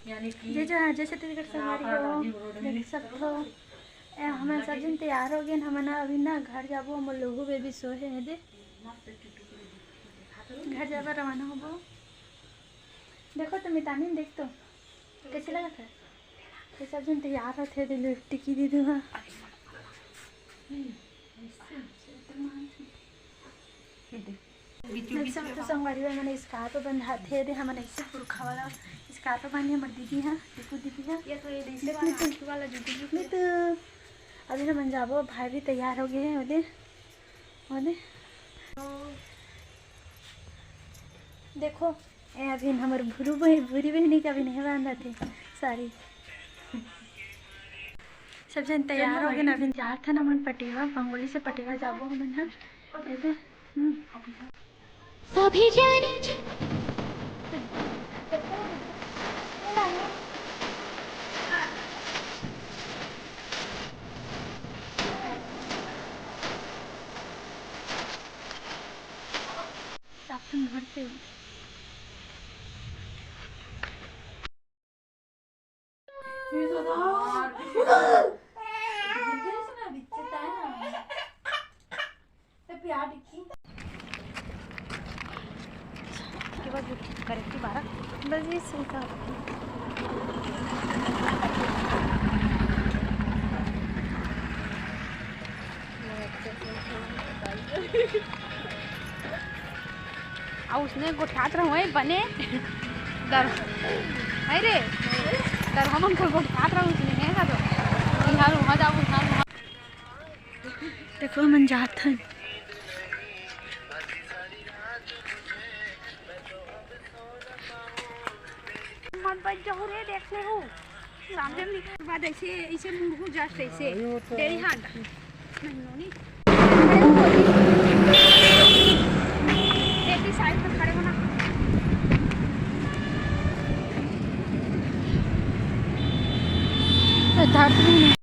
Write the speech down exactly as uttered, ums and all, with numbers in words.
जय जोहार, जय छत्तीसगढ़ संगवारी हो। देख सकथो, ए, हमन सब झन तैयार हो गेन। हमन अभी ना घर जाबो, हमर लोहू बेबी सोए हे दे। घर जाबा रवाना होबो। देखो तो मितानी देख तो, कैसे लगत हे? ये सब झन तैयार होथे दे, टिकी दीदी हा। सब तो संगवारी हो, हमन scarf बंधाथे दे, हमन ऐसे पुरखा वाला scarf बांधे, हमर दीदी हा, टिकू दीदी हा। ये तो ये देसी देख वाला, मितू। वाला जूती जूती। मितू, अभी हमन जाबो, भाई भी तैयार हो गए हे, ओदे, ओदे। देखो, ए अभी हमर भुरू बहि-, भूरी बहिनी के अभी नहीं बांधत हे साड़ी। सब झन तैयार हो गेन, अभी जात हन हमन पटेवा, पंगोली से पटेवा जाबो हमन ह। एदे, हम्म। सभी जाने अपन घर से। अउ उसने गोठात रहो, ए, बने दर-, है रे, दरहा मन को गोठात रहो उसने, है ना तो? इधर वहाँ जाओ, उधर वहाँ। देखो, हमन जात हन। मत बच जाहू रे, देख ले हूँ। सामने में निकल बाद ऐसे, ऐसे मुड़हू just ऐसे। हाँ, ये तो डेढ़ हाथ। नहीं, नहीं। ऐसी side में खड़े होना। धरती